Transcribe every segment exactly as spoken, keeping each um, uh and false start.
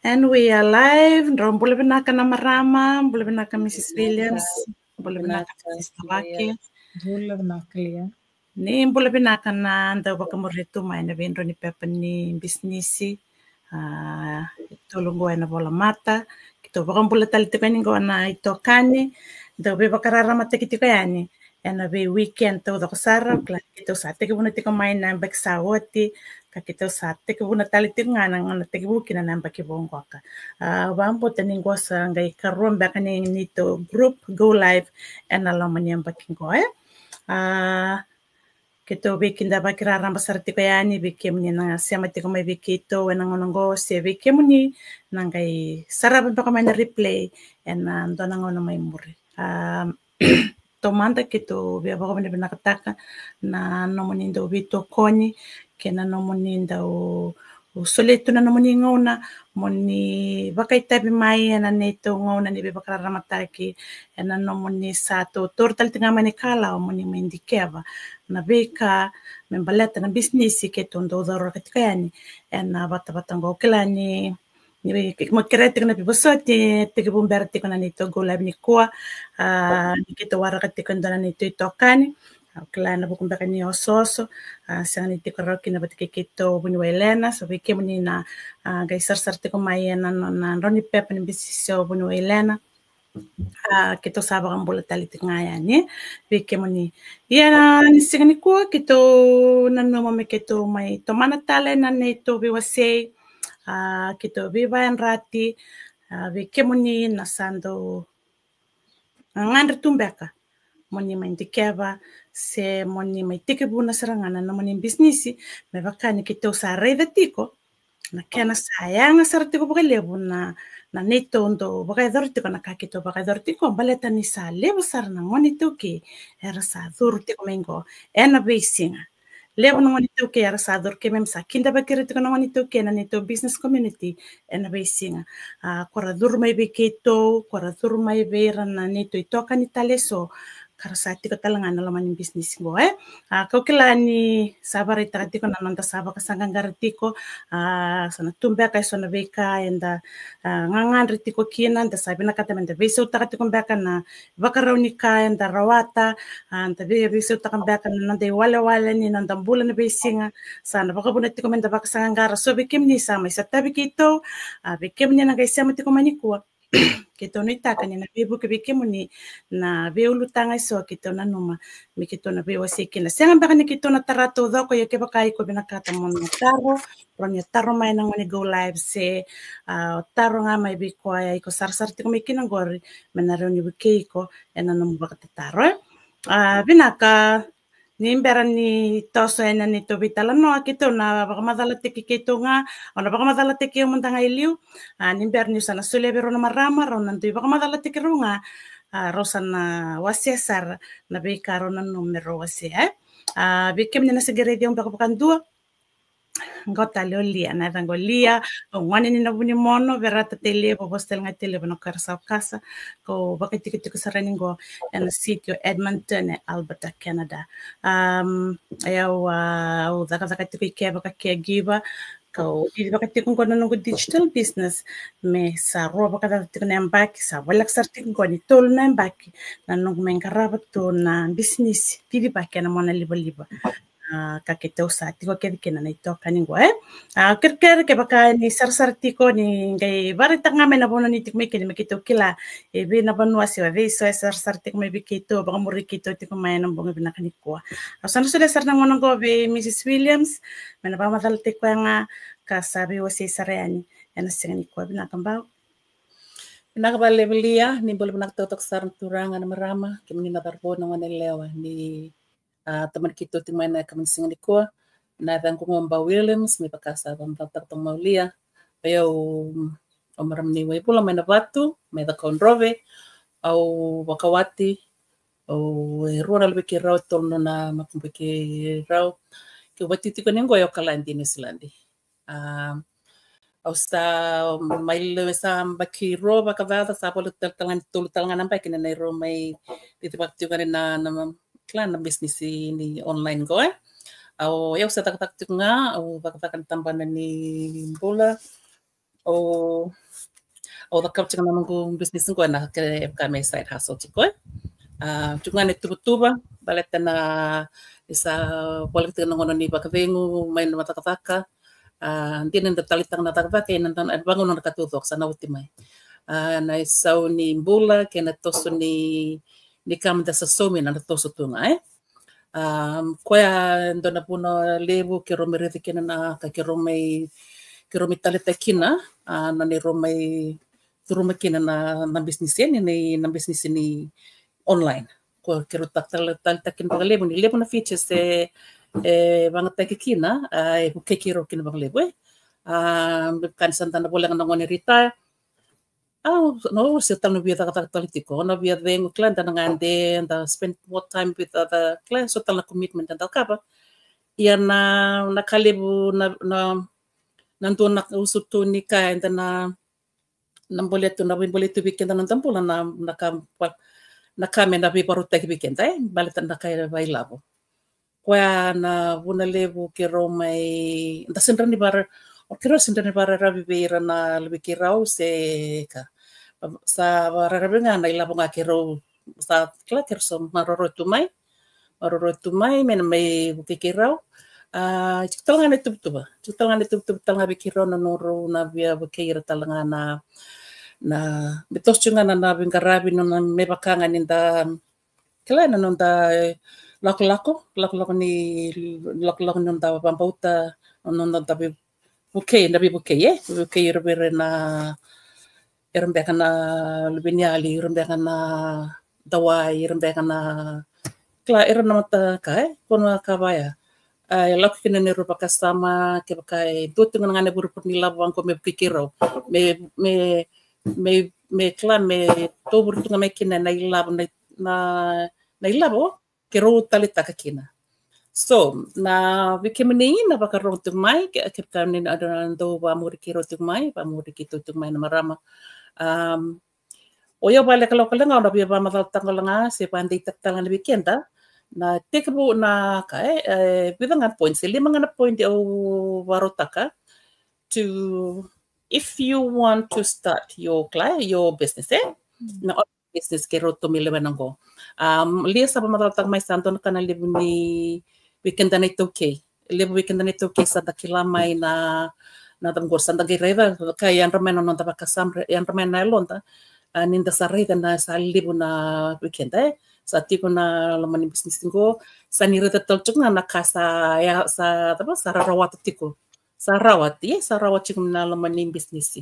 And we are live. Drau bula vinaka na marama, bula vinaka Missus Williams, bula vinaka Sister Wake. Bula vinaka Lia. Ni bula vinaka na dau vakamuri tu mai na veidrau ni pepa ni bisinisi. A, tolu qo ena volamata. Keitou vakabula tale tiko yani qo na itokani. Dau veivakararamataki tiko yani ena vei weekend taucoko sara, kila keitou sa tekivuna tiko mai na yabaki sa oti, ka keitou sa tekivuna tale tiko ga na gauna tekivu kina na yabaki vou qoka. A, vakabauta ni qo sa qai karua beka ni neitou group go live ena loma ni yabaki qo, e. A, keitou veikidavaki raraba sara tiko yani vei kemuni na sema tiko mai vei keitou ena gauna qo, se vei kemuni na qai sarava beka mai na replay ena dua na gauna mai muri. A, taumada keitou via vakavinavinakataka na nomuni dau veitokoni kei na nomuni dau solia tu na nomuni gauna moni vakaitavi mai ena neitou gauna ni veivakararamataki, ena nomuni sa tautauri tale tiko ga mai na ikalawa moni mai dikeva na veika me baleta na bisinisi keitou dau cauraka tiko yani ena vatavata qo. Kila ni ni mo kerea tiko na veivosoti, tekivu bera tiko na neitou go live nikua. A, ni keitou waraka tiko e dua na neitou itokani. A, kila ena vuku beka ni osooso, a, sega ni tiko rawa kina vata kei keitou Vuniwailena. So vei kemuni na, a, qai sarasara tiko mai ena nona drau ni pepa ni bisinisi o Vuniwailena. A, keitou sa vakabula tale tiko ga yani vei kemuni. Ia na, ni siga nikua keitou nanuma me keitou mai tomana tale na neitou veiwasei. A, keitou veivakayadrati, a, vei kemuni na sa dau gagadre tu beka moni mai dikeva se moni mai tekivuna sara ga na nomuni bisinisi, me vaka ni keitou sa raica tiko na kena sa yaga sara tiko vakalevu na, na neitou dau vakayacora tiko na ka keitou vakayacora tiko, baleta ni sa levu sara na gone iTaukei era sa curu tiko mai qo ena veisiga. Levu na gone iTaukei era sa curu, keimami sa kidavaki ira tiko na gone iTaukei ena neitou business community ena veisiga. A, ko ra curu mai vei keitou, ko ra curu mai vei ira na neitou itokani tale eso, ka ra sa tiko tale ga ena loma ni bisinisi qo, e. A, kau kila ni sa vakaraitaka tiko na noda sa vakasaqaqara tiko, a, sa na tu beka eso na veika eda, a, gagadre tiko kina, da sa vinakata meda veisautaka tiko beka na vakarau ni ka eda rawata, a, da vei, veisautaka beka na noda iwalewale ni noda bula na veisiga, sa na vakavuna tiko meda vakasaqaqara. So vei kemuni sa mai sotavi keitou, a, vei kemuni na qai sema tiko mai nikua, keitou nuitaka ni na veivuke vei kemuni na veiulutaga eso keitou nanuma me keitou na veiwasei kina. Sega beka ni keitou na tara taucoko, ia kevaka iko vinakata mo na taro, rawa ni taro mai na gone go live se, a, taro ga mai vei koya iko sarasara tiko mai kina qori, me na rawa ni vukei iko ena nomu vakatataro, e. A, vinaka. Ni bera ni toso ena neitou veitalanoa, keitou na vakamacalataki keitou ga, au na vakamacalataki au mada ga e liu. A, ni bera niu sa na solia vei rau na marama, rau na dui vakamacalataki rau ga, a, rau sa na wasea sara na veika rau nanuma me rau wasea, e. A, vei kemuni na se qai raici au beka vakadua, qo tale o Lia, na yacaqu o Lia, au gone ni Navunimono, Verata, Tailevu, vosa tale ga i Tailevu ena koro o Saukasa, kau vakaitikotiko sara yani qo ena city o Edmonton e Alberta, Canada. Am, au, a, au cakacaka tiko i ke vaka caregiver, kau cicivaka tiko qo na noqu digital business me sa rua vakacaca tiko na yabaki, sa voleka sara tiko qo ni tolu na yabaki na noqu mai qarava tu na bisinisi cicivaki ena mona livaliva. A, ka keitou sa tiko kece kina na itokani qo, e. A, kerekere kevaka ni sarasara tiko, ni qai vakaraitaka ga mai na vanua ni tiko mai kina me keitou kila e vei na vanua se o cei so e sarasara tiko mai vei keitou, vakamuri keitou tiko mai ena bogi vinaka nikua. Au sa na solia sara na gauna qo vei Missus Williams me na vakamacalataki koya ga ka sa veiwasei sara yani ena siga nikua. Vinaka Bau. Vinaka vakalevu Lia, ni bula vinaka totoka sara na turaga na marama, kemuni na cauravou na gone yalewa ni, a, tamani keitou tiko mai na yakavi ni siga nikua. Na yacaqu o Bau Williams, me vaka sa vakamacalataka toka mai o Lia. O yau o marama ni Waivula mai Navatu, mai Cakaudrove. Au vakawati, au e rua na luve keirau, e tolu na makubui keirau. Keu vati tiko ni qo e Okaladi, Niusiladi. A, au sa mai lewe sa yabaki rua vakacaca, sa voleka tale ga ni tolu tale ga na yabaki na neirau mai cicivaka tiko ga na, na, na kila na bisinisi ni online qo, e. Au, au sa cakacaka tiko ga, au cakacaka na tabana ni bula. Au, au cakava tiko na noqu business qo ena kena, e vaka me side hustle tiko, e. A, tiko ga na ituvatuva, baleta na, ni sa voleka tiko na gauna ni vakacegu mai na cakacaka. A, dina ni da taleitaka na cakacaka ena, ena vagauna na ka taucoko sa na oti mai. A, na isau ni bula kei na toso ni, ni ka meda sa saumi na, na toso tu ga, e. A, koya e dua na vuna levu keirau mai raica kina na ka keirau mai, keirau mai taleitaka kina, a, na neirau mai curuma kina na, na business, e, ni, ni, na business ni online. Ko keirau ta-, tale-, taleitaka kina vakalevu ni levu na features e, e vakayagataki kina, a, e vukei keirau kina vakalevu, e. A, me vaka ni sa da na voleka na gauna ni retire. A, na, o se tale na via cakacaka tale tiko, na via cegu, kila, da na gade, da spend more time with other, kila, so tale na commitment da cakava. Ia na, na ka levu, na, na, na dua na usutu ni ka eda na, na bolea tu, na veibolei tu vei keda na noda bula, na, na ka, na ka me na veivakarautaki vei keda, e, baleta na ka e vakailavo. Koya na vuna levu keirau mai, da sega ni vara, o keirau sega ni vakararavi vei ira na luve keirau se ka. Sa vakararavi ga na ilavo ga keirau, sa kila keirau sa maroroi tu mai. Maroroi tu mai, me na mai vukei keirau. A, tiko tale ga na ituvatuva. Tiko tale ga na ituvatuva tale ga vei keirau na nodrau na via vukei ira tale ga na, na, me toso tiko ga na, na veiqaravi, na, na me vaka ga ni da, kila, na noda, e, lakolako, lakolako ni, lakolako ni noda vakabauta, na noda vei-, vukei, na veivukei, e, vukei ira vei ira na, ira beka na luveniyali, ira beka na dawai, ira beka na, kila, ira na mata ka, e, ko na ka vaya. A, e lako kina na neirau vakasama, kevaka e dua tiko ga na vurevure ni lavo vaqo me vukei keirau. Me, me, me, me kila, me tovure tu ga mai kina na ilavo, na, na, na ilavo keirau taleitaka kina. So, na vei kemuni na vakarorogo tiko mai, ke, kevaka ni na, na dau vakamuri keirau tiko mai, vakamuri keitou tiko mai na marama. Um, o yau vakalekaleka ga, au na via vakamacalataka ga se vakadeitaka tale ga vei keda na tekivu, na ka, e, e, vica ga na point, se lima ga na point au vakarautaka to, if you want to start your cli-, your business, e? Na business keirau tou mai lewena qo. Um, lia sa vakamacalataka mai, sa dua na ka na levu ni vei keda na iTaukei. Levu vei keda na iTaukei sa da kila mai na, na cava qori, sa da qai raica, ka yadra mai na noda vakasama, yadra mai na yaloda. A, ni da sa raica na sa levu na vei keda, e, sa tiko na loma ni business qo, sa ni raica tale tiko ga na ka sa, ya, sa, cava, sa rarawata tiko. Sa rawati, e, sa rawati tiko na loma ni business.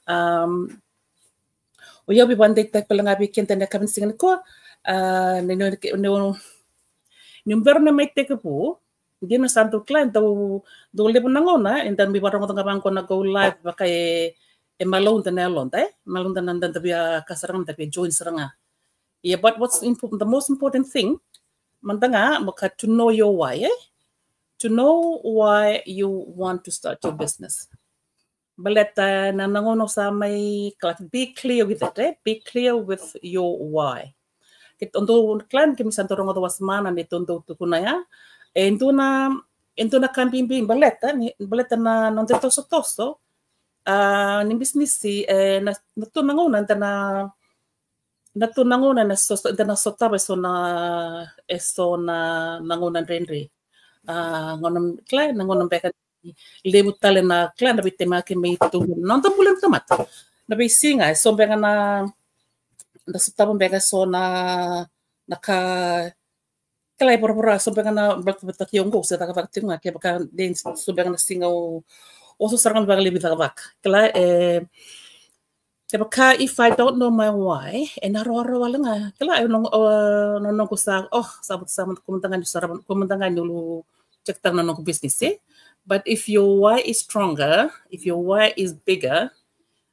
Um, o yau via vakadeitaka tale ga vei keda na yakavi ni siga nikua, a, ni, ni, ni, ni bera ni mai tekivu, dina sa dau kila, dau, dau levu na gauna eda mai vakarogoca ga vaqo na go live, vaka e, e malauda na yaloda, e, malauda na da, da via ka sara ga, da via join sara ga. Yeah, but what's impo-, the most important thing, mada ga, mo ka to know your why, e? To know why you want to start your business. Baleta na, na gauna sa mai, kila, be clear with it, e? Be clear with your why. Keitou dau, kila ni keimami sa dau rogoca wasoma na neitou dau tukuna ya. E dua na, e dua na ka bibi, baleta ni, baleta na, na noda tosotoso, a, ni business, e, na, na tu na gauna, da na, na tu na gauna na so, da na sotava eso na, eso na, na gauna dredre. A, gauna, kila, na gauna beka levu tale na, kila, na veitemaki me tu na noda bula na tamata. Na veisiga, eso beka na, da sotava beka eso na, na ka, kila, e voravora, so beka na, baleta vata kei au qo se cakacaka tiko ga, kevaka de so beka na siga au, au so sara ga ni vakalevu cakacaka. Kila, e, kevaka, if I don't know my why, e na rawarawa wale ga. Kila, e na, o, na noqu sa, o, sa, sa, kua mada ga ni sara, kua mada ga ni ulu check taka na noqu business, e? But if your why is stronger, if your why is bigger,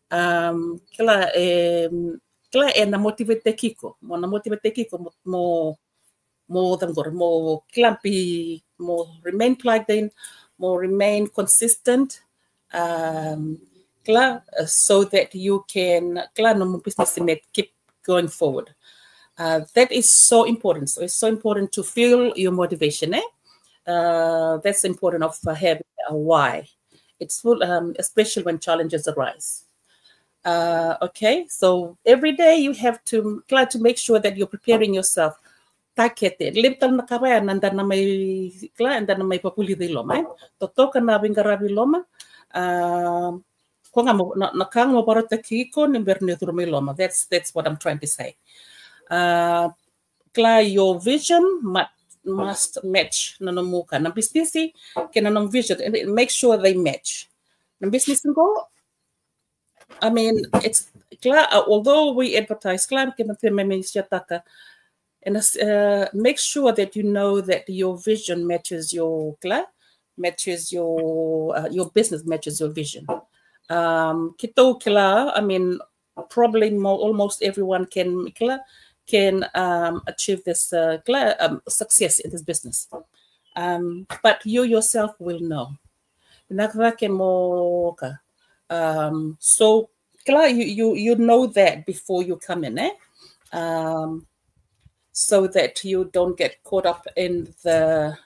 um, kila, e, kila, e na motivate-taki iko, mo na motivate-taki iko mo, mo, mo cava qori, mo kila, be, mo remain plugged in, mo remain consistent, um, kila, uh, so that you can, kila, nomu business me keep going forward. Uh, that is so important. So it's so important to feel your motivation, e? Uh, that's important of, uh, having a why. It's full, um, especially when challenges arise. Uh, okay, so every day you have to, kila, to make sure that you're preparing yourself. Takete, levu tale na ka vaya na da na mai, kila, da na mai vavulici i loma, e? Totoka na veiqaravi i loma. Um, ko ga mo, na, na ka ga mo vakarautaki iko ni bera ni curu mai loma. That's, that's what I'm trying to say. Uh, kila, your vision mu-, must match na nomu ka. Na bisinisi kei na nomu vision, and make sure they match. Na bisinisi qo, I mean, it's kila, uh, although we advertise, kila, ke na te me me siataka, and, uh, make sure that you know that your vision matches your, kila, matches your, uh, your business matches your vision. Um, keitou kila, I mean, probably mo-, almost everyone can, kila, can, um, achieve this, uh, kila, um, success in this business. Um, but you yourself will know. Vinaka cake mo ka. Um, so, kila, you, you, you know that before you come in, e? Um, so that you don't get caught up in the,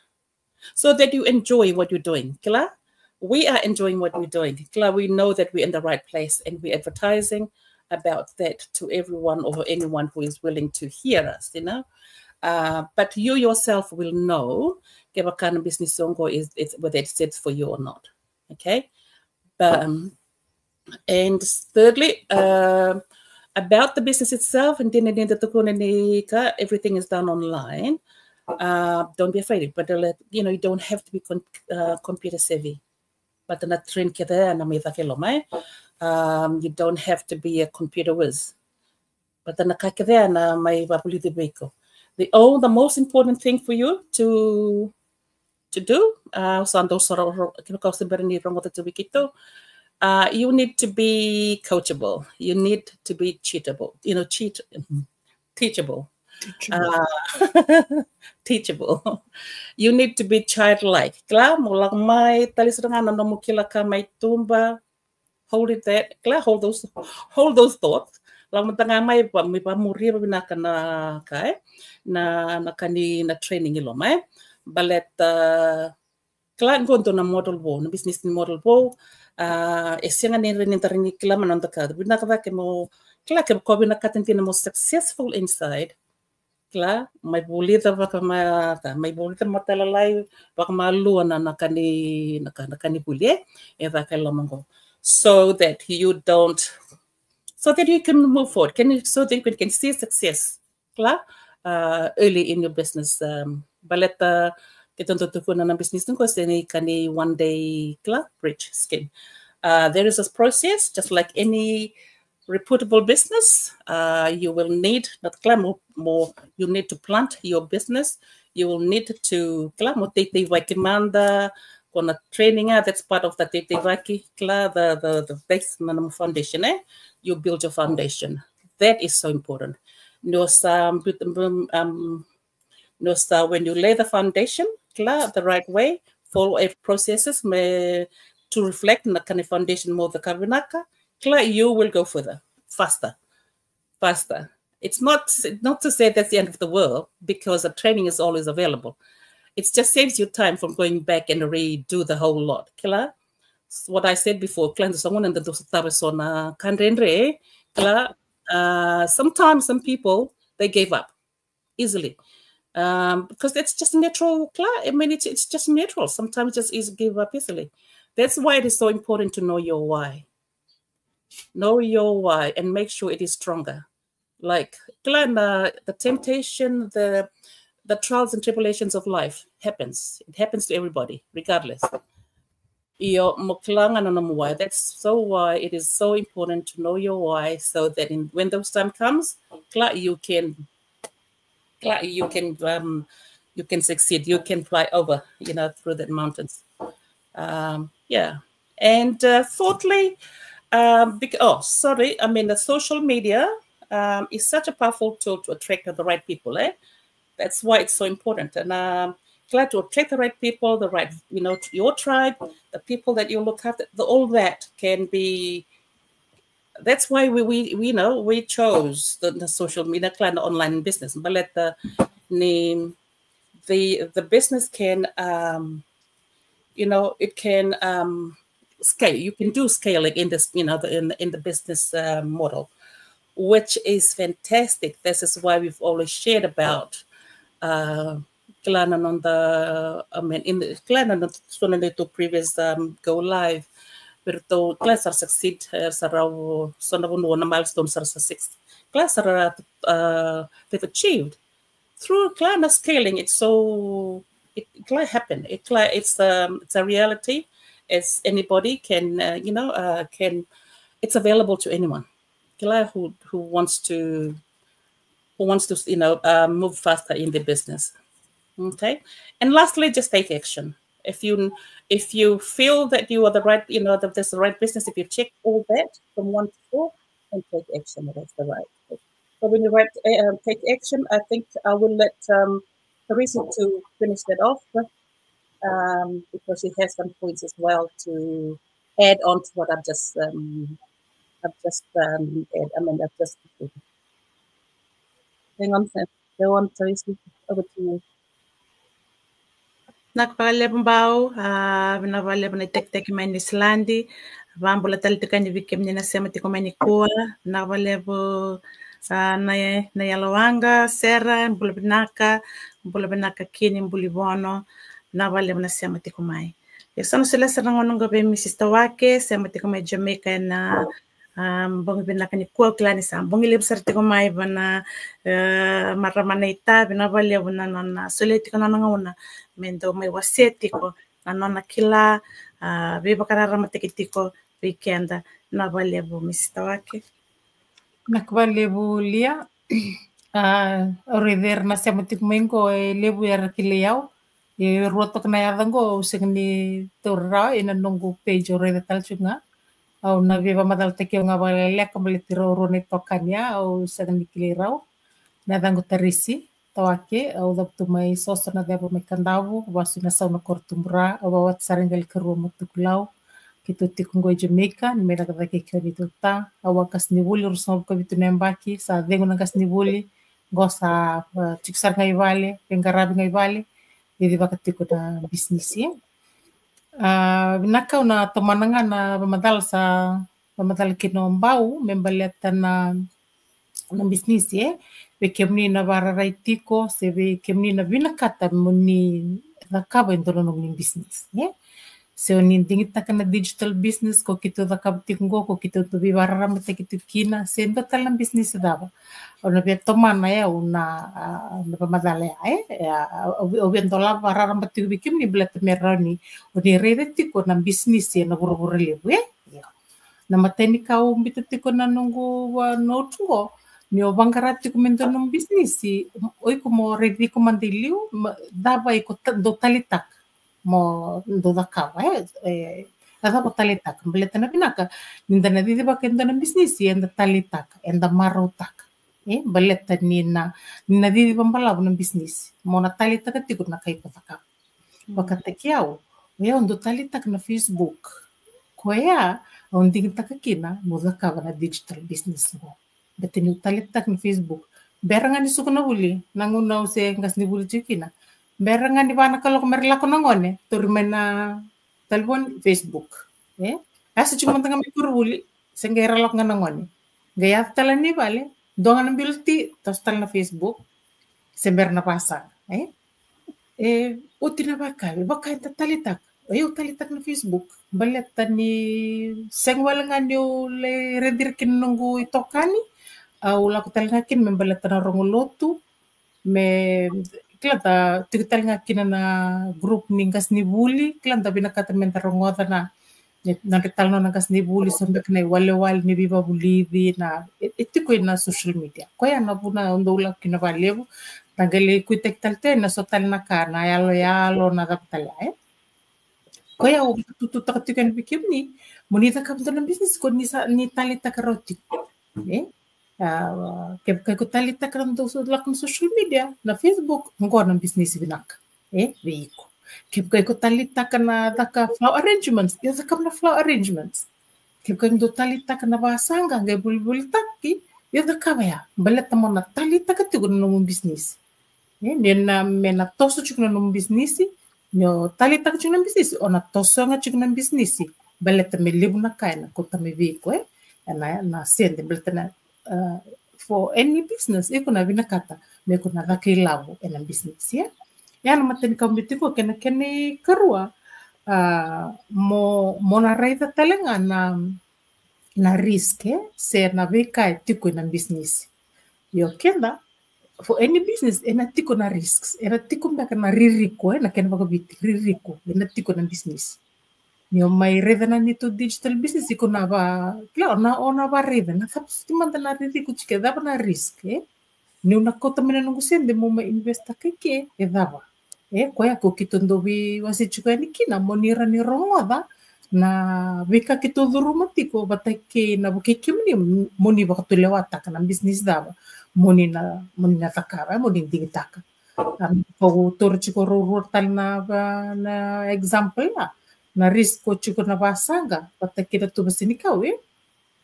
so that you enjoy what you're doing. Kila, we are enjoying what we're doing. Kila, we know that we're in the right place and we're advertising about that to everyone or anyone who is willing to hear us, you know. Uh, but you yourself will know kevaka na business qo is, is whether it's set for you or not. Okay. But, um, and thirdly, uh, about the business itself, and then, then the tukuna ni ka, everything is done online. Uh, don't be afraid, but, uh, you know, you don't have to be con-, uh, computer savvy. But na train kece na mai cake loma, e? Um, you don't have to be a computer whiz. But na ka kece na mai vavulici vei iko. The, oh, the most important thing for you to, to do, uh, sa dou sa ro-, ro-, kevaka o se bera ni rogoca tu vei keitou, uh, you need to be coachable. You need to be cheatable. You know, cheat, teachable. Teachable. Uh, teachable. You need to be childlike. Kila, mo lako mai, tali sara ga na nomu kila ka mai tuba. Hold it there. Kila, hold those, hold those thoughts. Lako mada ga mai, va-, mai vamuria vinaka na ka, e? Na, na ka ni, na training i loma, e? Baleta, kila, qo dua na model vou, na business ni model vou. Uh, e sega ni rawa ni da rawa ni kila mai na noda ka. Vinaka cake mo, kila, ke ko vinakata dina mo successful inside. Kila, mai vulica vakama-, mai vulica matailalai vakamalua na, na ka ni, na ka, na ka ni vuli, e? E caka e loma qo. So that you don't, so that you can move forward, can you, so that you can, can see success, kila, uh, early in your business. Um, baleta keitou dau tukuna na business qo e sega ni ka ni one day, kila, rich scheme. Uh, there is a process, just like any reputable business. Uh, you will need, na kila, mo, mo, you need to plant your business. You will need to, kila, mo teiteivaki mada, ko na training, uh, that's part of the teiteivaki, kila, the, the, the base, na nomu foundation, e? You build your foundation. That is so important. Ni o sa, um, um, ni o sa, when you lay the foundation, kila, the right way, follow every processes me, to reflect na ka ni foundation mo caka vinaka, kila, you will go further, faster, faster. It's not, not to say that's the end of the world, because the training is always available. It just saves you time from going back and redo the whole lot. Kila, what I said before, kila, dua sa gauna da dau sotava eso na ka dredre, kila, uh, sometimes some people, they give up easily. Um, because it's just natural, kila. I mean, it's, it's just natural. Sometimes just easy give up easily. That's why it is so important to know your why. Know your why and make sure it is stronger. Like, kila, na, the temptation, the, the trials and tribulations of life happens. It happens to everybody, regardless. Io, mo kila ga na nomu why. That's so why it is so important to know your why, so that in, when those time comes, kila, you can, kila, you can, um, you can succeed. You can fly over, you know, through the mountains. Um, yeah. And, uh, fourthly, um, bec-, oh, sorry, I mean, the social media, um, is such a powerful tool to attract the right people, e? That's why it's so important. And, um, kila, to attract the right people, the right, you know, to your tribe, the people that you look after, the, all that can be, that's why we, we, we, you know, we chose the, the social media, kila, na online business. Baleta ni, the, the business can, um, you know, it can, um, scale. You can do scaling in this, you know, the, in in the business uh, model, which is fantastic. This is why we've always shared about uh, kila na noda, I mean, in the, kila na noda, so na noda previous um, go live. But though kila sa succeed, uh, sa rau, so na vanua na milestone sa success. Kila sa uh, they've achieved through kila na scaling. It's so it, it kila happen. It kila it's um it's a reality. It's anybody can uh, you know uh, can it's available to anyone. Kila who who wants to who wants to you know uh, move faster in the business. Okay, and lastly, just take action. If you if you feel that you are the right, you know, that there's the right business, if you check all that from one to four, and take action. That's the right. So when you write uh, take action, I think I will let um, Teresa to finish that off um, because she has some points as well to add on to what I've just um, I've just um, add, I mean I've just hang on, hang on, Teresa, over to you. Vinaka vakalevu Bau, a vinaka vakalevu na itekiteki mai Niusiladi. Vakabula tale tiko yani vei kemuni na sema tiko mai nikua. Vinaka vakalevu a na na Yalowaqa, Sera, bula vinaka, bula vinaka kina Bulivono. Vinaka vakalevu na sema tiko mai. Ia sa na solia sara na gauna qo vei Mrs Tawake, sema tiko mai Jamaica ena a bogi vinaka nikua, au kila ni sa bogi levu sara tiko mai vua na e marama na itavi. Vinaka vakalevu na nona solia tiko na nona gauna me dau mai wasea tiko na nona kila a veivakararamataki tiko vei keda. Vinaka vakalevu Mrs Tawake. Vinaka vakalevu Lia. A au raica era na sema tiko mai qo e levu era kilai au. E rua toka na yaca qo au sega ni taura rawa ena noqu page, au raica tale tiko ga. Au na veivakamacalataki au ga vakaleleka baleti rau rua na itokani ya au sega ni kilai rau. Na yacaqu Tarisi Tawake, au cavutu mai Soso na Ceva mai Kadavu, vasu na Sau na Koro Tubura, au vawati sara i Qalikarua, Matukulau. Keitou tiko qo i Jamaica ni mai cakacaka e kea ni tauta. Au a qasenivuli, ruasagavulu ka vitu na yabaki, sa cegu na qasenivuli. Qo sa tiko sara ga i vale, veiqaravi ga i vale, cicivaka tiko na bisinisi. A vinaka, au na tomana ga na vakamacala sa vakamacala kina o Bau me baleta na na bisinisi e vei kemuni na vakararai tiko se vei kemuni na vinakata mo ni cakava e dua na nomuni bisinisi e. Se o ni digitaka na digital business ko keitou cakava tiko qo, ko keitou tu veivakararamataki tiko kina, se dua tale na bisinisi cava. Au na via tomana e au na na vakamacala ya e. Au via dolava vakararaba tiko vei kemuni baleta me rawa ni o ni raica tiko na bisinisi ena vuravura levu e. Na matai ni ka au biuta tiko na noqu note qo, ni o vaqara tiko me dua nomu bisinisi, o iko mo raici iko mada i liu, cava iko dau taleitaka mo dau cakava e. A cava o taleitaka? Baleta na vinaka ni da na cicivaka e dua na bisinisi eda taleitaka, eda marautaka e. Baleta ni na ni na ciciva balavu na bisinisi, mo na taleitaka tiko na ka iko cakava. Vakataki au, o yau dau taleitaka na Facebook. Koya au digitaka kina meu cakava na digital business qo. Baleta niu taleitaka na Facebook, bera ga ni suka na vuli, na gauna au se qasenivuli tiko kina, bera ga ni va na kaloko me ra lako na gone, tauri mai na talevoni, Facebook e. A se tiko mada ga mai koronivuli, se qai ra lako ga na gone, qai yaco tale ni vale, dua ga na bilo ti, toso tale na Facebook. Se bera na vasaga e. E oti na vaka e vaka eda taleitaka. O yau taleitaka na Facebook baleta ni sega wale ga niu lai raici ira kina noqu itokani. Au lako tale ga kina me baleta na rogo lotu, me kila da tiko tale ga kina na group ni qasenivuli, kila da vinakata me da rogoca na nodra italanoa na qasenivuli, so beka na iwalewale ni veivakavulici na e tiko ena social media. Koya na vuna au dau lako kina vakalevu, da qai lai kuitaki tale tu ena so tale na ka, na yaloyalo, na cava tale ya e. Koya au vakatututaka tiko yani vei kemuni, mo ni cakava dua na bisinisi ko ni sa ni taleitaka rawa tiko e. A kevaka iko taleitaka na dau lako na social media, na Facebook, qo na bisinisi vinaka e vei iko. Kevaka iko taleitaka na caka flower arrangements, io cakava na flower arrangements. Kevaka iko dau taleitaka na vasaqa qai volivolitaki, io cakava ya, baleta mo na taleitaka tiko na nomu bisinisi e. Ni na me na toso tiko na nomu bisinisi, ni o taleitaka tiko na bisinisi, o na toso ga tiko na bisinisi Baleta me levu na ka ena kauta mai vei iko, e? Ena, na sede, baleta na, uh, for any business, iko na vinakata me iko na caka ilavo ena business, yeah? Ia na matai ni ka biu tiko, kena, kena ikarua, uh, mo, mo na raica tale ga na, na risk, e? Se na veika e tiko ena business. Io, keda, for any business, ena tiko na risks, ena tiko beka na ririko, e? Na kena vakaviti, ririko, ena tiko na business. Ni o mai raica na neitou digital business, iko na va, kila, o na, o na va raica, na cava soti mada na ririko tiko, e cava na risk, e? Niu na kauta mai na noqu sede mo mai invest-taka i ke, e cava? E, koya ko keitou dau veiwasei tiko yani kina, mo ni rawa ni rogoca na veika keitou curuma tiko vata kei na vukei kemuni, mo ni vakatulewataka na business cava mo ni na, mo ni na cakava, mo ni digitaka. A, ko taura tiko ruarua tale na, na example ya, na risk ko tiko na vasaqa vata kei na tuva senikau, e?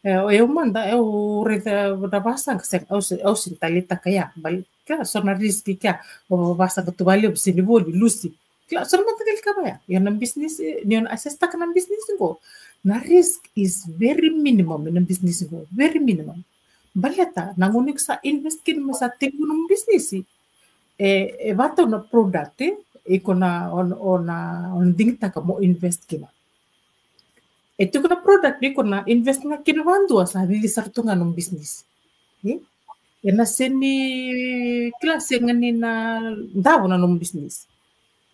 E, o yau mada, e, au raica na vasaqa, sega, au se, au sega ni taleitaka ya, bale, kila, so na risk kea, o vasaqa tu valevu, sega ni voli, lusi. Kila, so na mataqali ka vaya. Ia na business, e, ni o na assess-taka na business qo, na risk is very minimum ena business qo, very minimum. Baleta na gauna iko sa invest kina me sa tekivu nomu business, e, e vakatau na product, e, iko na, o na, o na, o na digitaka mo invest kina. E tiko na product iko na invest ga kina vakadua, sa cici sara tu ga nomu business. E? Ena sega ni, kila, sega ni na davo na nomu business.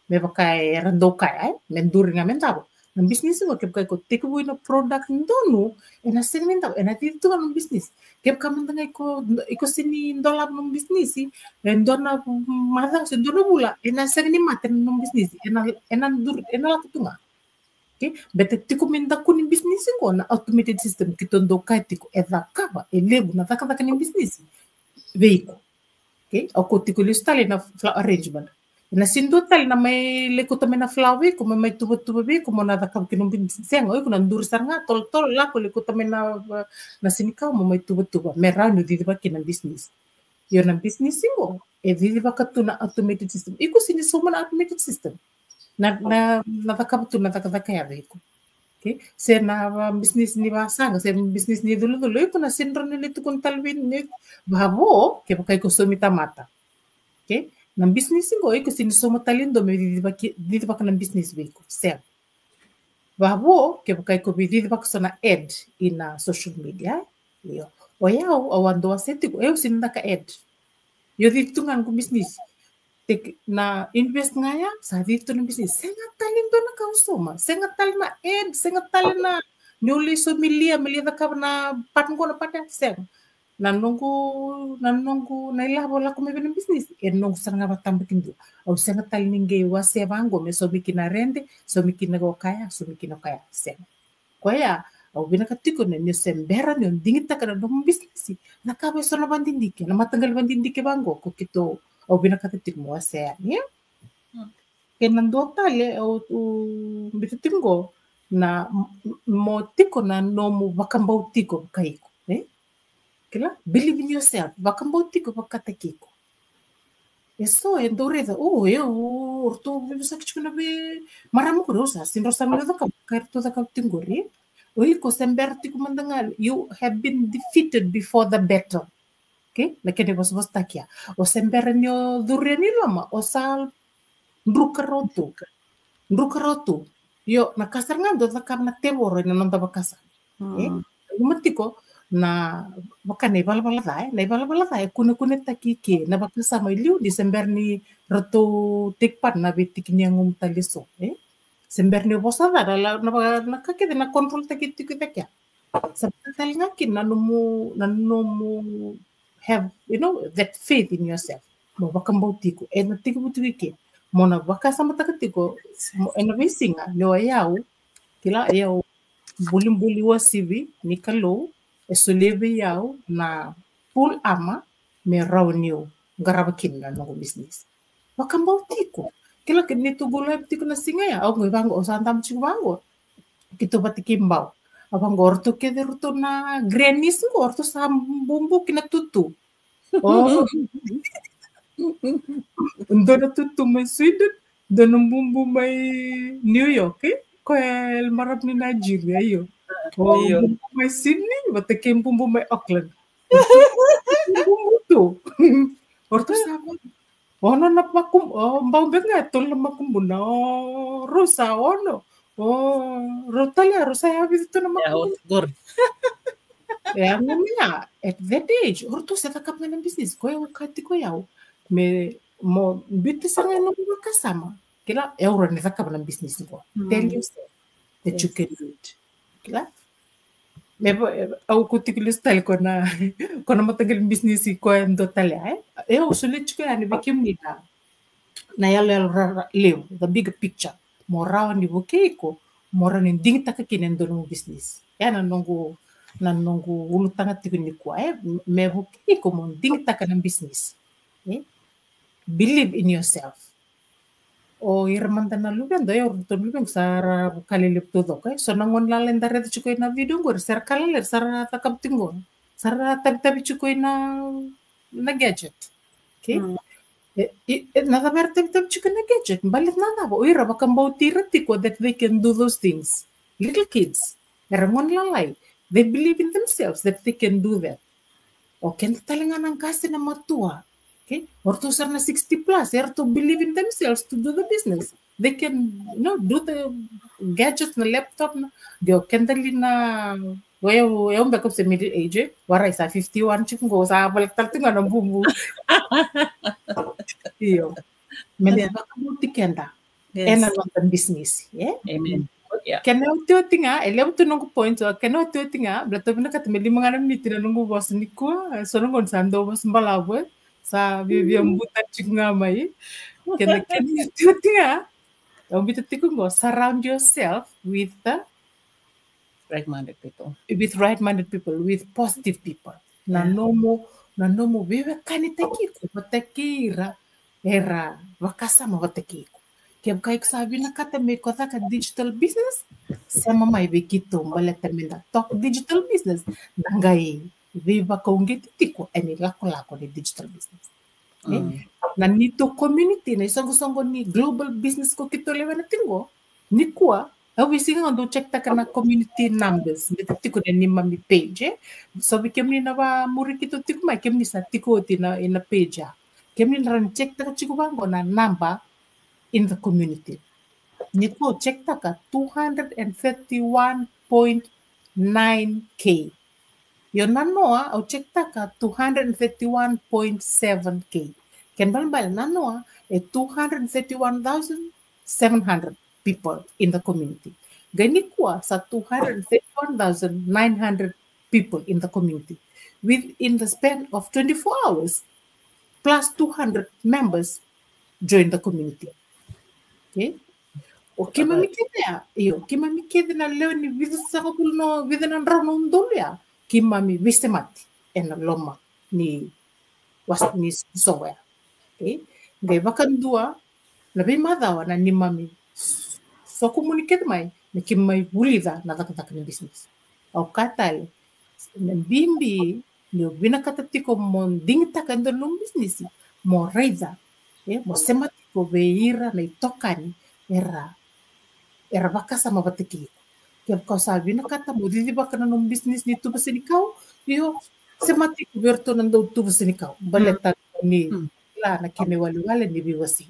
Me vaka era dau kaya, e? Me duri ga me davo. Na business qo, kevaka iko tekivu ina product donu, ena sega ni davo, ena cici tu ga nomu business. Kevaka mada ga iko, iko sega ni dolava nomu business, e dua na macawa se dua na vula, ena sega ni mate na nomu business. Ena, ena duri, ena lako tu ga. Okay? Baleta tiko me daku ni business qo na automated system, keitou dau kaya tiko, e cakava e levu na cakacaka ni business vei iko. Okay? Au kauta tiko lesu tale na flower arrangement. Ena sega ni dua tale na mai lai kauta mai na flower vei iko, mai, mai tuvatuva vei iko mo na cakava kina nomu business. Sega, o iko na duri sara ga, tolotolo, lako lai kauta mai na, na senikau mo mai tuvatuva, me rawa ni o cicivaki na business. Io, na business qo e cicivaka tu na automated system. Iko sega ni sauma na automated system. Na, na, na cakava tu na cakacaka ya vei iko. Okay? Se na, a, business ni vasaqa, se business ni culacula, iko na sega ni rawa ni lai tukuna tale vei, ni vavo kevaka iko saumi tamata. Okay? Na business qo iko sega ni sauma tale e dua me cicivaki, cicivaka na business vei iko. Sega. Vavo kevaka iko via cicivaka so na ad ina social media. Io. O yau, au a dau wasea tiko, au sega ni caka ad. Io, cici tu ga noqu business. Teki na invest ga ya, sa cici tu na business. Sega tale e dua na ka au sauma. Sega tale na ad, sega tale na, ni au lai saumi lia, me lia cakava na part qo, na part ya, sega. Na noqu, na noqu, na ilavo lako mai vei na business, e noqu sara ga vakatabakidua. Au sega tale ni qai wasea vaqo me saumi kina rede, saumi kina o kaya, saumi kina o kaya, sega. Koya, au vinakata tiko ni o se bera ni o digitaka na nomu business, cakava eso na vakadidike, na mataqali vakadidike vaqo ko keitou, au vinakata tiko mo wasea yani, e? Mm. Kena dua tale, au, au biuta tiko qo, na m-, mo tiko na nomu vakabauti iko vakaiko, e? Kila, believe in yourself, vakabauti iko vakataki iko. Eso e dau raica, o, e, o, o ratou veivosaki tiko na veimarama qori, au sa sega ni rawa sara meu cakava ka ratou cakava tiko qori. O iko se bera tiko mada ga, you have been defeated before the battle. Okay? Na kena ivosavosataki ya. O se bera ni o curu yani i loma, o sa druka rawa tu. Druka rawa tu. Io, na ka sara ga dau cakava na tevoro ena noda vakasama. E? Mm. Nanuma tiko na, vaka na ivalavala ca, e? Na ivalavala ca e kunekunetaki i ke na vakasama i liu, ni se bera ni ratou take part na veitiki ni yagomu tale eso, e? Se bera ni vosa ca, na, na, na ka kece na control-taki tiko i cake ya. Sa vaka tale ga kina na nomu, na nomu have, you know, that faith in yourself. Mo vakabauti iko, ena tekivu tiko i ke. Mo na vakasamataka tiko, mo, ena veisiga, ni o yau, kila, yau, bulibuli uasivi ni Kalou, e solia vei au na full armor, me rawa niu qarava kina na noqu business. Vakabauti iko. Kila, ke ni tu gulai tiko na siga ya, au qai vaqo, au sa damu tiko vaqo. Keitou vata kei Bau. A vaqo, o ratou kece, o ratou na grannies qo, o ratou sa bubu ki na tutu. O. Dua na tutu mai Sweden, dua na bubu mai New York, e? koya e marama ni Nigeria, io. O bubu mai Sydney vata kei bubu mai Auckland. Bubu tu. O ratou sa vaka, ono na makubu, o bau beka ga e tolu na makubuna, o rau sa ono. O rau tale, rau sa yavica tu na makubuna. E a gomia, at that age, o ratou se cakava ga na business. Koya au kati ko yau, me mo biuta sara ga e nomu vakasama. Kila, e au rawa ni cakava na business qo. Tell yourself that you can do it. Kila? Me vo, au ko tiko lesu tale ko na, ko na mataqali business ko e dua tale, e? E au solia tiko yani vei kemuni na, na yaloyalo rara levu, the bigger picture. Mo rawa ni vukei iko, mo rawa ni digitaka kina e dua nomu business. E na noqu, na noqu ulutaga tiko nikua, e? Me vukei iko mo digitaka na business. E? Believe in yourself. O ira mada na luveda, o iratou na luvequ sa ra vaka lelevu taucoko, e. So na gone lalai da raica tiko ina video qori, sa ra ka lalai, sa ra cakava tiko qo. Sa ra tavitavi tiko ina, na gadget. Okay? E, e, na cava era tavitavi tiko na gadget? Baleta na cava? O ira vakabauti ira tiko that they can do those things. Little kids. Era gone lalai. They believe in themselves that they can do that. O keda tale ga na qase na matua. Okay? O ratou sara na sixty plus, eratou believe in themselves to do the business. They can, you know, do the gadgets, na laptop, na. De o keda li na, o yau, o yau beka se middle age, e? Warai sa fifty-one tiko qo, sa voleka tale tiko ga na bubu. Io. Me da vakabauti keda. Ena noda business, e? Amen. Kena otioti ga, e levu tu noqu point, so kena otioti ga, baleta au vinakata me lima ga na miniti na noqu vosa nikua, so na gauna sa dau vosa balavu, e? Sa viavia buta tiko ga mai. Kena, kena otioti ga, au biuta tiko qo, surround yourself with the like-minded people. With right-minded people, with positive people. Na nomu, na nomu veiwekanitaki iko vata kei ira era vakasama vata kei iko. Kevaka iko sa vinakata me iko caka digital business, sema mai vei keitou baleta me da talk digital business, da qai veivakauqeti tiko ena ilakolako ni digital business. E? Na neitou community, na isoqosoqo ni global business ko keitou lewena tiko qo, nikua, au veisiga ga dou check taka na community numbers, me tiko na neimami page, e? So vei kemuni na vamuri keitou tiko mai, kemuni sa tiko oti na, ina page ya. Kemuni na rawa ni check taka tiko vaqo na number in the community. Nikua au check taka two hundred and thirty-one point nine K. Io na noa, au check taka two hundred and thirty-one point seven K. Kena ibalebale na noa e two hundred and thirty-one thousand seven hundred people in the community. Qai nikua sa two hundred and thirty-one thousand nine hundred people in the community. Within the span of twenty-four hours, plus two hundred members join the community. Okay? O keimami kece ya, io, keimami kece na lewe ni vica sagavulu na, vica na drau na udolu ya, keimami veisemati ena loma ni was-, ni soqo ya. Okay? Qai vakadua na veimacawa na neimami soqo muni kece mai, me keimami vulica na cakacaka ni business. Au kaya tale, na bibi ni o vinakata tiko mo digitaka e dua na nomu bisinisi, mo raica, e, mo sema tiko vei ira na itokani era, era vakasama vata kei iko. Kevaka o sa vinakata mo cicivaka na nomu bisinisi ni tuva senikau, io, sema tiko vei iratou na dau tuva senikau. Baleta ni kila na kena iwalewale ni veiwasei.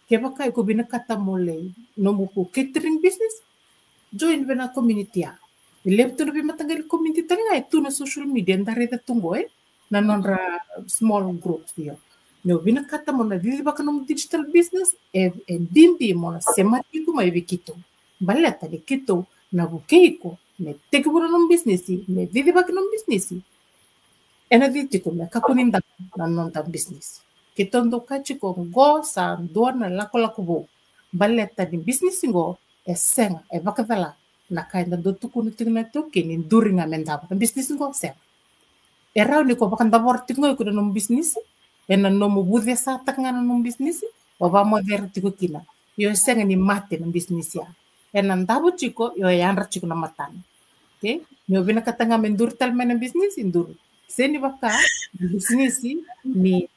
Kevaka iko vinakata mo lai nomu ko catering business, join vei na community ya. E levu tu na veimataqali community tale ga e tu na social media, da raica tu qo, e? Na nodra small groups, io. Ni o vinakata mo na cicivaka nomu digital business, e, e bibi mo na semati iko mai vei keitou. Baleta ni keitou na vukei iko me tekivu na nomu bisinisi, me cicivaki nomu bisinisi. Ena cicivaki tiko me kakua ni davo na noda bisinisi. Keitou dau kaya tiko qo sa dua na lakolako vou. Baleta ni bisinisi qo e sega, e vakacala na ka eda dau tukuna tiko na iTaukei ni duri ga me davo. Na bisinisi qo sega. E rawa ni ko vakadavora tiko ga iko na nomu bisinisi, ena nomu vucesataka ga na nomu bisinisi, o vakamocera tiko kina. Io e sega ni mate na bisinisi ya. Ena davo tiko, io e yadra tiko na matana. Okay? Ni o vinakata ga me duri tale mai na bisinisi, duri. Se ni vaka, na bisinisi ni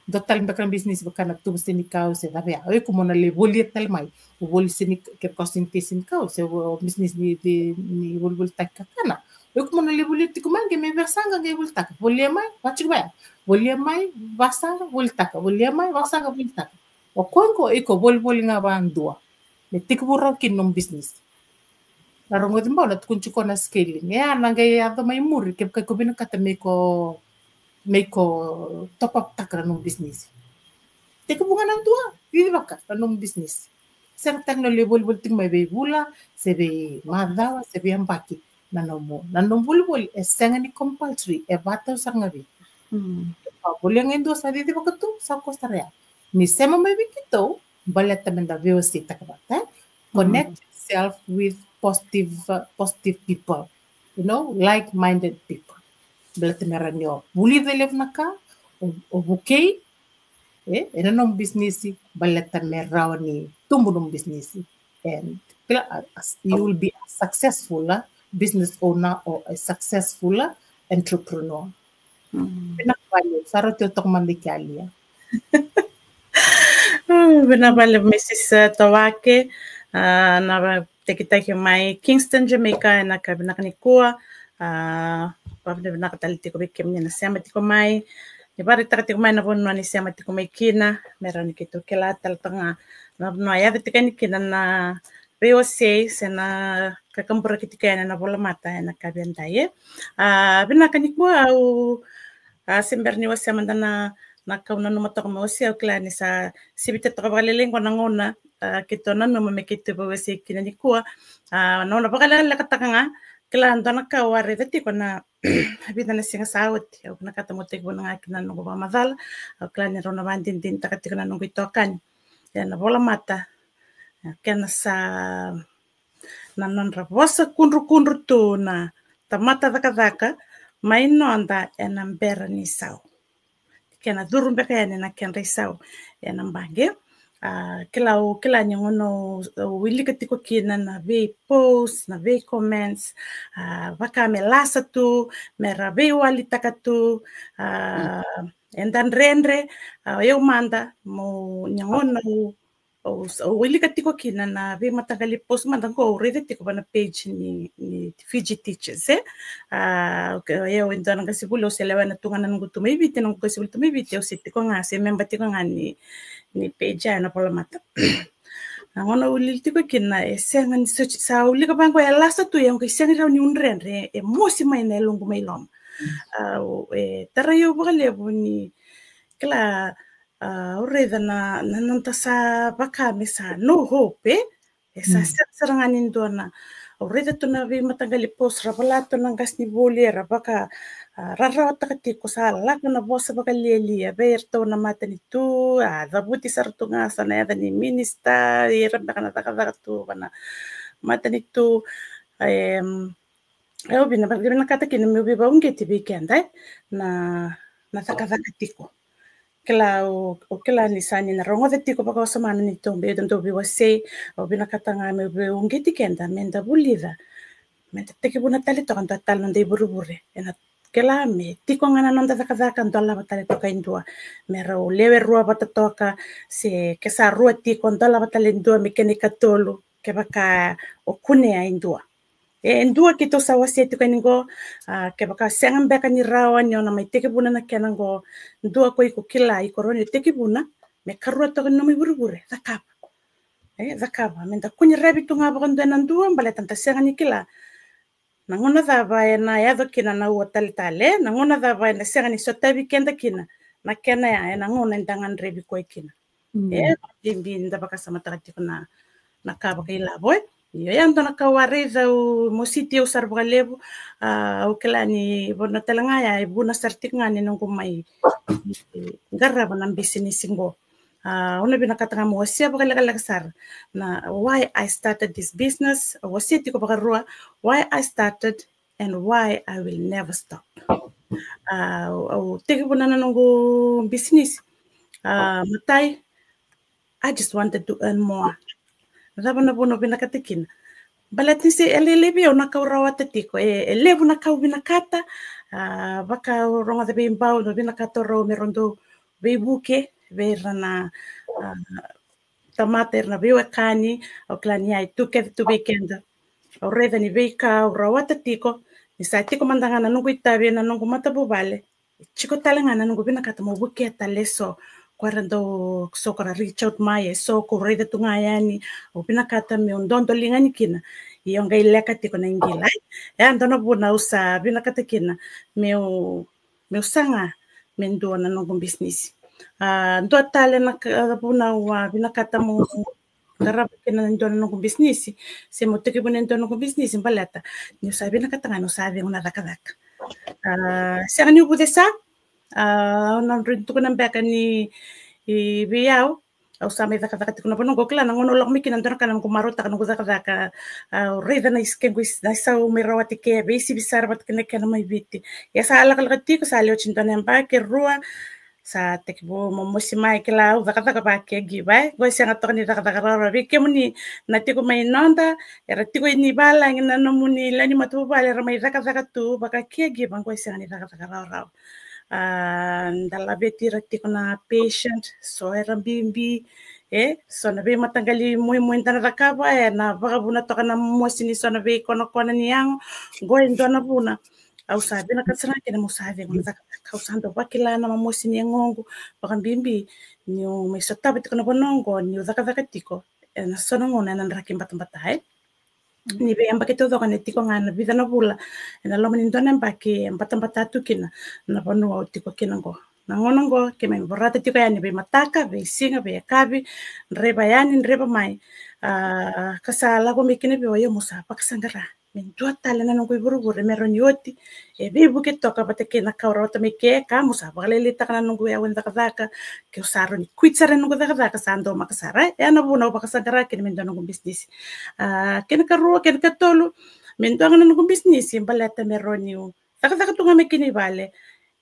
Dua tale beka na bisinisi vaka na tuva senikau se cava ya. O iko mo na lai volia tale mai. O voli seni, kevaka o seni tei senikau se o bisinisi ni, ni, ni volivolitaki kakana. O iko mo na lai volia tiko mai qai mai vasaqa qai volitaka. Volia mai, vaka tiko mai. Volia mai, vasaqa, volitaka. Volia mai, vasaqa, volitaka. O koya qo iko volivoli ga vadua. Me tekivu rawa kina nomu bisinisi. Na rogoci bau na tukuni tiko na scaling. E a na qai yaco mai muri kevaka iko vinakata me iko, me iko top up taka na nomu bisinisi. Tekivu ga na dua, cicivaka na nomu bisinisi. Sega tale ni o lai volivoli tiko mai vei vula, se vei macawa, se vei yabaki. Na nomu, na nomu volivoli e sega ni compulsory, e vatau sara ga vei. Ka volia ga e dua sa cicivaka tu, sa kosa sara ya. Ni sema mai vei keitou, baleta meda veiwaseitaka vata, e? Connect yourself with positive, uh, positive people, you know, like-minded people. Baleta me rawa ni o vulica e levu na ka, o, o vukei, e, ena nomu bisinisi, baleta me rawa ni tubu nomu bisinisi. And kila, uh, as, you will be a successful, uh, business owner or a successful, uh, entrepreneur. Vinaka vakalevu, sa rauti au toka mada i ke, Alia. Mm, vinaka vakalevu, Missus Tawake. Ah, na vatekitaki mai Kingston, Jamaica, ena ka vinaka nikua. Ah, vakavinavinaka tale tiko vei kemuni na sema tiko mai. Ni vakaraitaka tiko mai na vanua ni sema tiko mai kina, me rawa ni keitou kila tale toka ga na vanua e yaco tiko yani kina na veiwasei se na kakaburaki tiko yani na volamata ena ka veidaidai, e. Ah, vinaka nikua au, ah, se bera ni wasea mada na, na ka au nanuma toka me wasea, au kila ni sa sivita toka vakalailai qo na gauna, ah, keitou nanuma me keitou veiwasei kina nikua. Ah, na gauna vakalekalekataka ga, kila dua na ka au a raica tiko na vica na siga sa oti, au vinakata meu tekivuna ga kina na noqu vakamacala. Au kila ni rau na vakadinadinataka tiko na noqu itokani. Ia na volamata, kena sa na nodra vosa kudrukudru tu na tamata cakacaka mai noda ena bera ni sau. Kena curu beka yani na kedra isau ena baqe. Ah, kila, au kila ni gauna au wilika tiko kina na vei post, na vei comments, ah, vaka me lasa tu, me ra veiwalitaka tu, ah, eda dredre, ah, o yau mada, mo, ni gauna au, au, au wilika tiko kina na veimataqali post mada qo, au raica tiko va na page ni, ni Fiji Teachers, e? Ah, okay, o yau e dua na qasenivuli, au se lewena tu ga na noqu tu mai Viti, noqu qasenivuli tu mai Viti, au se tiko ga, se memba tiko ga ni, ni page ya ena volamata. Na gauna au lili tiko kina, e sega ni sa, sa wilika vaqo e lasa tu, e qai sega ni rawa niu dredre, e mosi mai na yaloqu mai loma. Ah, e tarai au vakalevu ni, kila, ah, au raica na, na noda sa vaka me sa no hope, e? E sa sega sara ga ni dua na, au raica tu na veimataqali post ra vola tu na qasenivuli era vaka, ah, rarawataka tiko, sa lako na vosa vakalialia vei iratou na matanitu, ah, cavuti sara tu ga sa na yaca ni minisita, ira beka na cakacaka tu va na matanitu. Em, au vina, vinakata kina meu veivauqeti vei keda, e, na, na cakacaka tiko. Kila, au, au kila ni sa ni na rogoca tiko vakawasoma na neitou, neitou veiwasei, au vinakata ga meu veiuqeti keda, meda vulica, meda tekivuna tale toka dua tale noda ivurevure. Ena kila me tiko ga na noda cakacaka, dolava tale toka e dua, me rau lewe rua vata toka, se ke sa rua tiko, dolava tale e dua me kena ikatolu, kevaka o kunea e dua. E, e dua keitou sa wasea tiko yani qo, ah, kevaka sega beka ni rawa ni o na mai tekivuna na kena qo, dua ko iko kila iko rawa ni tekivuna, me karua toka ni nomu ivurevure, cakava. E, cakava, meda kua ni ravi tu ga vakadua ena dua, baleta da sega ni kila na gauna cava ena yaco kina na ua taletale, na gauna cava ena sega ni sotavi keda kina na kena ya, ena gauna eda gadrevi koya kina. E, bibi da vakasamataka tiko na, na ka vakailavo, e. Io, ya dua na ka au a raica, au mositi au sara vakalevu, ah, au kila ni vanua tale ga ya e vuna sara tiko ga ni noqu mai qarava na bisinisi qo. Ah, au na vinakata ga meu wasea vakalekaleka sara na why I started this business, au wasea tiko vakarua, why I started and why I will never stop. Ah, au, au tekivuna na noqu bisinisi. Ah, matai, I just wanted to earn more. Na cava na vuna au vinakata kina? Baleta ni se e lelevu au na ka au rawata tiko, e, e levu na ka au vinakata, ah, vaka au rogoca vei Bau, na vinakata o rau me rau dau veivuke vei ira na, a, tamata, ira na veiwekani. Au kila ni a tu kece tu vei keda. Au raica ni veika au rawata tiko, ni sa tiko mada ga na noqu itavi ena noqu matavuvale, e tiko tale ga na noqu vinakata meu vukea tale eso ko era dau, so ko ra reach out mai, eso ko raica tu ga yani. Au vinakata meu dodoliga yani kina. Ia au qai leka tiko na iqila, e? E a dua na vuna au sa vinakata kina meu, meu saga me dua na noqu bisinisi. A, dua tale na ka, vuna au a vinakata meu qarava kina e dua na noqu bisinisi, se meu tekivuna e dua na noqu bisinisi, baleta niu sa vinakata ga niu sa cegu na cakacaka. A, sega niu vucesa, a, au na rawa ni tukuna beka ni, i, vei au, au sa mai cakacaka tiko na vanua qo. Kila na gauna au lako mai kina, dua na ka na noqu marautaka na noqu cakacaka, a, au raica na is-, kequ is-, na isau mai rawati ke, veisivi sara vata kei na kena mai Viti. Ia sa lakolako tiko, sa lewe oti dua na yabaki, rua, sa tekivu momosi mai, kila, au cakacaka vaka caregiver, e? Qo e sega toka ni cakacaka rawarawa. Vei kemuni na tiko mai noda, era tiko i valagi na nomuni lewe ni matavuvale, era mai cakacaka tu vaka caregiver, qo e sega ni cakacaka rawarawa. A, da laveti ira tiko na patient, so era bibi, e? So na veimataqali muimui da na cakava, e na vakavuna toka na mosi ni so na veikonakona ni yago. Qo e dua na vuna au sa vinakata sara ga kina meu sa cegu na cakacaka. Au sa dau vakila na mosi ni yagoqu, vakabibi niu mai sotava tiko na vanua qo, niu cakacaka tiko ena so na gauna ena draki batabata, e? Ni veiyabaki taucoko, ena tiko ga na vica na vula ena loma ni dua na yabaki e batabata tu kina na vanua au tiko kina qo. Na gauna qo keimami vorata tiko yani veimataka, veisiga, veiyakavi, draiva yani, draiva mai. A, ka sa lako mai kina vei au, ia meu sa vakasaqara me dua tale na noqu ivurevure me rawa ni oti, e veivuke toka vata kei na ka au rawata mai ke, ka meu sa vakalailaitaka na noqu yau e cakacaka, ke au sa rawa ni quit sara na noqu cakacaka, sa domaka sara, e? E a na vuna au vakasaqara kina me dua na noqu bisinisi. A, kena karua, kena katolu, me dua ga na noqu bisinisi, baleta me rawa niu cakacaka tu ga mai kina i vale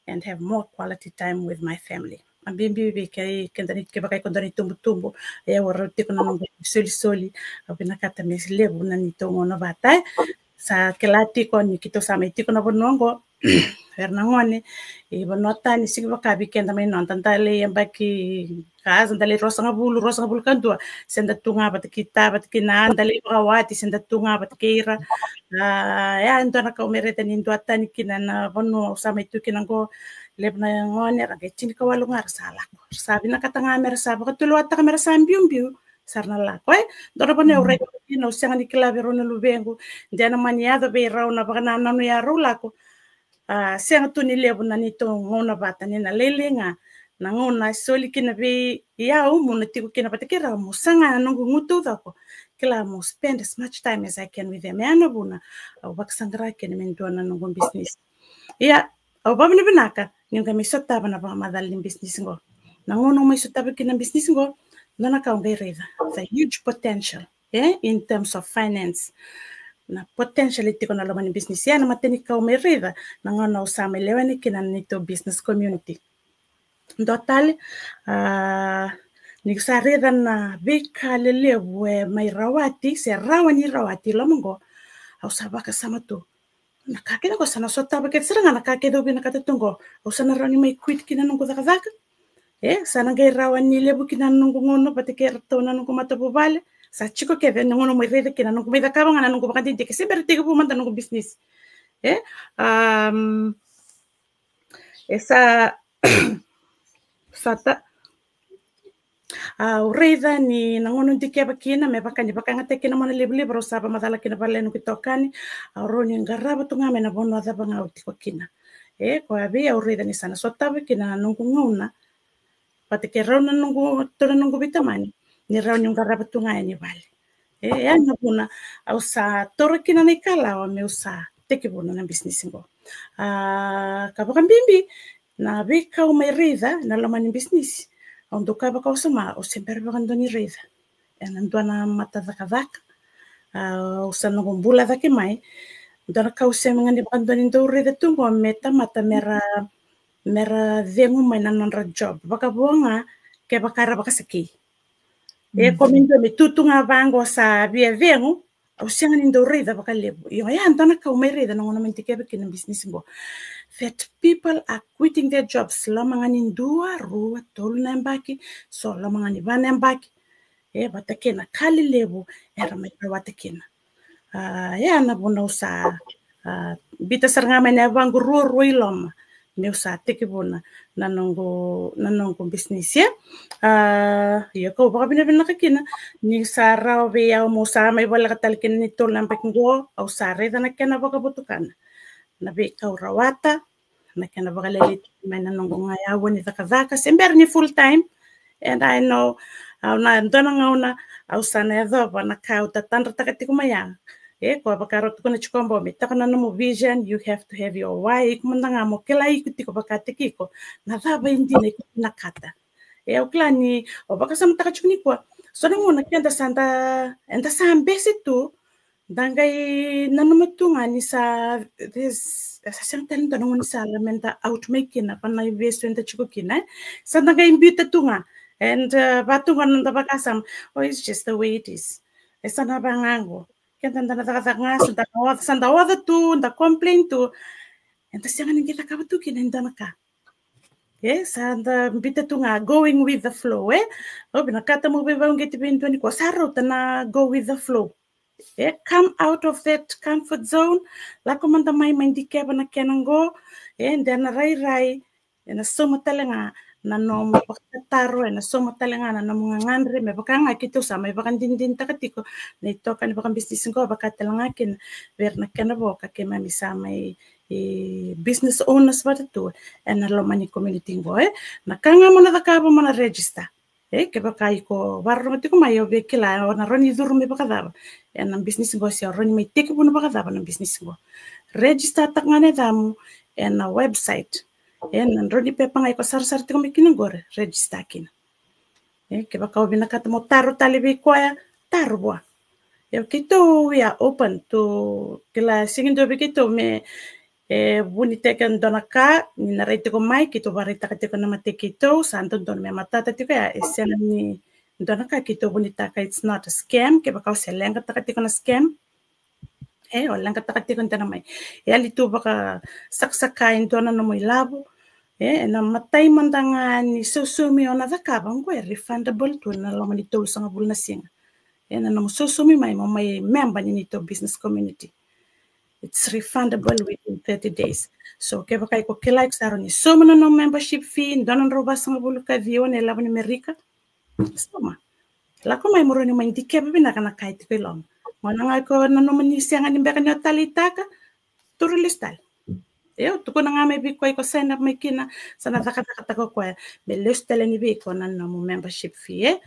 and have more quality time with my family. A, bibi vei kei, keda ni, kevaka iko dua na itubutubu, e, au rau tiko na noqu isolisoli, au vinakata me levu na neitou gauna vata, e? Sa kila tiko ni keitou sa mai tiko na vanua qo, era na gone, e, vanua tani, sega ni vaka vei keda mai noda, da lai yabaki ka, da lai ruasagavulu, ruasagavulu ka dua, se da tu ga vata kei ta, vata kei na, da lai vakawati, se da tu ga vata kei ira. A, e a dua na ka au mai raica ni duatani kina na vanua au sa mai tu kina qo, levu na gone, ra qai tinikawalu ga ra sa lako. Ra sa vinakata ga me ra sa vakatulewataka me ra sa biubiu, sa ra na lako, e? Dua na vanua au raica kina, au sega ni kila vei rau na luvequ, de na mani yaco vei rau na vakanananu ya rau lako. A, sega tu ni levu na neitou gauna vata, ni na lailai ga na gauna e soli kina vei au meu na tiko kina vata kei rau, meu saga na noqu gu taucoko. Kila, meu spend as much time as I can with them. E a na vuna au vakasaqara kina me dua na noqu bisinisi. Ia, au vakavinavinaka niu qai mai sotava na vakamacala ni bisinisi qo. Na gauna au mai sotava kina na bisinisi qo, dua na ka au qai raica, it's a huge potential, e, in terms of finance. Na potential e tiko na loma ni bisinisi. Ia na matai ni ka au mai raica na gauna au sa mai lewena kina na neitou business community. Dua tale, a, niu sa raica na veika lelevu e mai rawati, se rawa ni rawati loma qo, au sa vakasama tu, na ka kece qo sa na sotava kece sara ga na ka kece au vinakata tu qo. Au sa na rawa ni mai quit kina na noqu cakacaka, e? Sa na qai rawa ni levu kina na noqu gauna vata kei ratou na noqu matavuvale. Sa tiko kece na gauna au mai raica kina na noqu mai cakava ga na noqu vakadidike, se bera tekivu mada na noqu bisinisi, e? Am, e sa, sa ta, a, au raica ni na gauna au dikeva kina, me vaka ni vakayagataki kina na monalivaliva, rau sa vakamacala kina vakalailai noqu itokani, au rawa ni qarava tu ga mai na vanua cava ga au tiko kina. E, koya vei au raica ni sa na sotava kina na noqu gauna vata kei rau na noqu, ratou na noqu veitamani, ni rawa niu qarava tu ga yani vale. E, e a na vuna au sa taura kina na ikalawa meu sa tekivuna na bisinisi qo. A, ka vakabibi, na veika au mai raica na loma ni bisinisi, au dau kaya vaka au sa ma, au se bera vakadua ni raica ena dua na mata cakacaka. A, au sa noqu bula cake mai. Dua na ka au se ga ni vakadua ni dau raica tu qo me tamata me ra, me ra cegu mai na nodra job. Vakavo ga kevaka era vakasakei. E, ko me dua me tu tu ga vaqo sa via cegu, Au sega ni dau raica vakalevu. Io, ya dua na ka au mai raica na gauna mai dikeva kina na bisinisi qo, that people are quitting their jobs. Loma ga ni dua, rua, tolu na yabaki, so loma ga ni va na yabaki, e vata kei na ka lelevu era mai rawata kina. A, ya na vuna au sa, a, biuta sara ga mai na yavaqu ruarua i loma meu sa tekivuna na noqu, na noqu bisinisi, e. A, ia kau vakavinavinaka kina ni sa rawa vei au meu sa mai voleka tale kina ni tolu na yabaki qo, au sa raica na kena vakavotukana, na veika au rawata, na kena vakaleleti mai na noqu ga yavu ni cakacaka se bera ni full time. And I know, au na dua na gauna au sa na yacova na ka au tatadrataka tiko mai ya. E, ko vaka rau tukuna tiko qo, me toka na nomu vision, you have to have your why. Iko mada ga mo kila iko tiko vakataki iko na cava e dina iko vinakata. E, au kila ni o vakasamataka tiko nikua, so na gauna keda sa da, eda sa bese tu, da qai nanuma tu ga ni sa, this, sa sega tale ni dua na gaunisala meda out mai kina, va na ivesu eda tiko kina, e. Sa da qai biuta tu ga. And, uh, va tu ga na noda vakasama, oh, it's just the way it is. E sa na va ga qo. Keda da na cakacaka ga, sa da oca, sa da oca tu, da complain tu. Eda sega ni qai cakava tu kina e dua na ka. E, sa da biuta tu ga going with the flow, e. Au vinakata meu veivakauqeti vei dua nikua, sa rauta na go with the flow. E, come out of that comfort zone, lako mada mai, mai dikeva na kena qo, e, de na rairai, ena sauma tale ga na nomu vakatataro, ena sauma tale ga na nomu gagadre, me vaka ga keitou sa mai vakadinadinataka tiko na itokani vakabisinisi qo, vaka tale ga kina vei ira na kena vo ka keimami sa mai, e, business owners vata tu ena loma ni community qo, e. Na ka ga mo na cakava, mo na register. E, kevaka iko vakarorogo tiko mai, au via kila o na rawa ni curu mai vakacava ena bisinisi qo, se o rawa ni mai tekivuna vakacava na bisinisi qo. Register taka ga na yacamu ena website, ena drau ni pepa ga iko sarasara tiko mai kina qori, register kina. E, kevaka o vinakata mo taro tale vei koya, taro vua. E, keitou we are open to, kila, sega ni dua vei keitou me, e, vunitaka e dua na ka ni na rai tiko mai, keitou vakaraitaka tiko na mate keitou, sa dodonu me matata tiko ya, e sega ni dua na ka keitou vunitaka, it's not a scam. Kevaka o se leqataka tiko na scam, e, o leqataka tiko e dua na mai, e yali tu vakasakasaka e dua na nomu ilavo, e, ena matai mada ga ni sausaumi o na cakava qo, e refundable tu ena loma ni tolusagavulu na siga. E, na nomu sausaumi mai mo mai memba ni neitou business community, it's refundable within thirty days. So kevaka iko kila iko sa rawa ni sauma na nomu membership fee, dua na drau vasagavulu ka ciwa na ilavo ni Merika, sauma. Lako mai mo rawa ni mai dikeva vinaka na ka e tiko i loma. Gauna ga iko nanuma ni sega ni beka ni o taleitaka, tura lesu tale. Io, tukuna ga mai vei koya iko sign up mai kina, sa na cakacakataka o koya me lesu tale yani vei iko na nomu membership fee, e.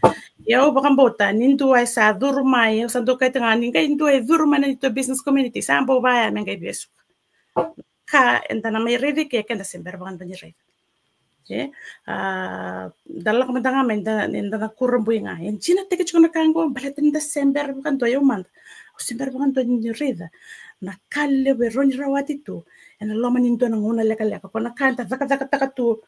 Io, au vakabauta ni dua e sa curu mai, au sa dau kaya tiko ga, ni qai dua e curu mai na neitou business community, sa bau vaya me qai vesuka. Ka eda na mai raica ke, keda se bera vakadua ni raica. E, a, da lako mada ga mai, da, eda na kurabui ga. E dina tiko na ka qo, baleta ni da se bera vakadua, o yau mada, au se bera vakadua ni raica na ka levu e rawa ni rawati tu ena loma ni dua na gauna lekaleka. Ko na ka eda cakacakataka tu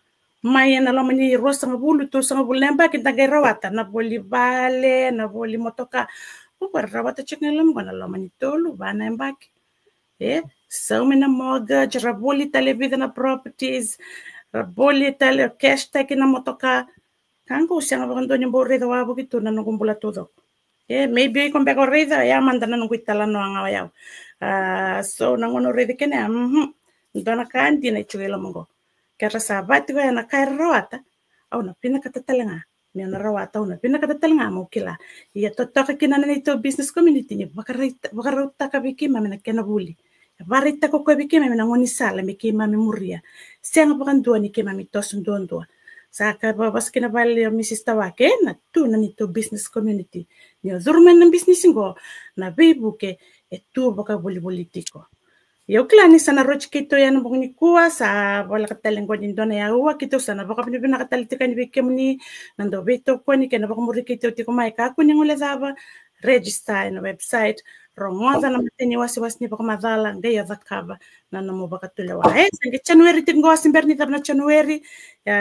mai ena loma ni ruasagavulu, tolusagavulu na yabaki, da qai rawata na voli vale, na voli motoka. Ko, ko rawata tiko ga e loma qo na loma ni tolu, va na yabaki. E, saumi na mortgage, ra voli tale e vica na properties, ra voli tale, cash taki na motoka. Ka qo au sega vakadua ni bau raica wavoki tu na noqu bula taucoko. E, maybe iko beka o raica, ya mada na noqu italanoa ga o yau. A, so na gauna au raica kina ya, mhm, dua na ka dina e tiko e loma qo. Ke ra sa vati koya na ka era rawata, au na vinakata tale ga meu na rawata, au na vinakata tale ga meu kila. Ia totoka kina na neitou business community ni vakaraita-, vakarautaka vei keimami na kena vuli. E vakaraitaka o koya vei keimami na gaunisala me keimami muria. Sega vakadua ni keimami toso duadua. Sa ka vakavasika na vale o Missus Tawake, na tu na neitou business community. Ni o curu mai na bisinisi qo, na veivuke e tu vakavolivoliti iko. Ia au kila ni sa na rauti keitou ena bogi nikua, sa voleka tale qo ni dua na aua, keitou sa na vakavinavinaka tale tiko yani vei kemuni na dau veitokoni kei na vakamuri keitou tiko mai. Kakua ni guilecava, register ena website, rogoca na matai ni wasewase ni vakamacala, qai o cakava na nomu vakatulewa. E, sa qai January tiko qo, se bera ni cava na January, e,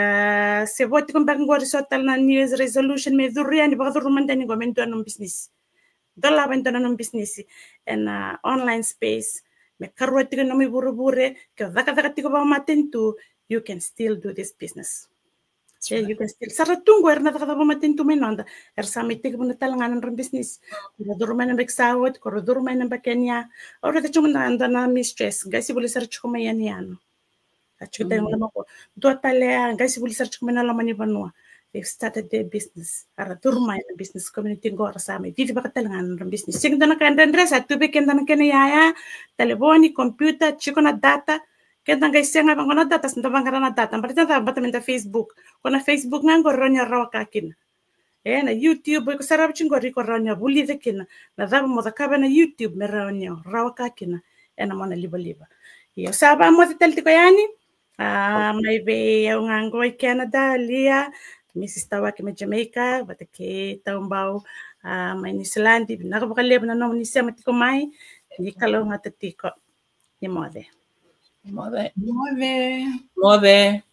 se vo tiko beka qori so tale na New Year's resolution me curu yani, vakacuru mada yani qo me dua na nomu business. dolava e dua na nomu bisinisi ena online space, me karua tiko na nomu ivurevure, ke o cakacaka tiko vakamatanitu, you can still do this business. Yeah, you can still. Sa ra tu qo era na cakacaka vakamatanitu mai noda, era sa mai tekivu tale ga na nodra bisinisi. Ko ra curu mai na yabaki sa oti, ko ra curu mai na yabaki ni ya. Au raica tiko na, na, na mistress, qai se vuli sara tiko mai yani, yani. A tiko tale ga na ko dua tale ya, qai se vuli sara tiko mai na loma ni vanua. They started their business. Era curu mai na business community qo, era sa mai cicivaka tale ga na nodra business. Sega ni dua na ka e dredre, sa tu vei keda na kena iyaya, talevoni, computer, tiko na data. Keda qai sega vaqo na data, sa da vaqara na data. Baleta na cava? Baleta meda Facebook. Ko na Facebook ga qo rawa ni o rawa ka kina. E, na YouTube, iko sarava tiko qori, iko rawa ni o vulica kina na cava mo cakava ena YouTube me rawa ni o rawa ka kina ena mona livaliva. Ia, au sa vakamoce tale tiko yani. A, mai vei au ga qo i Canada, Lia, Missus Tawaki mai Jamaica, vata kei Taubau, a, mai New Zealand. Vinaka vakalevu na nomuni sema tiko mai. Ni kalougata tiko. Ni moce. Moce. Moce. Moce.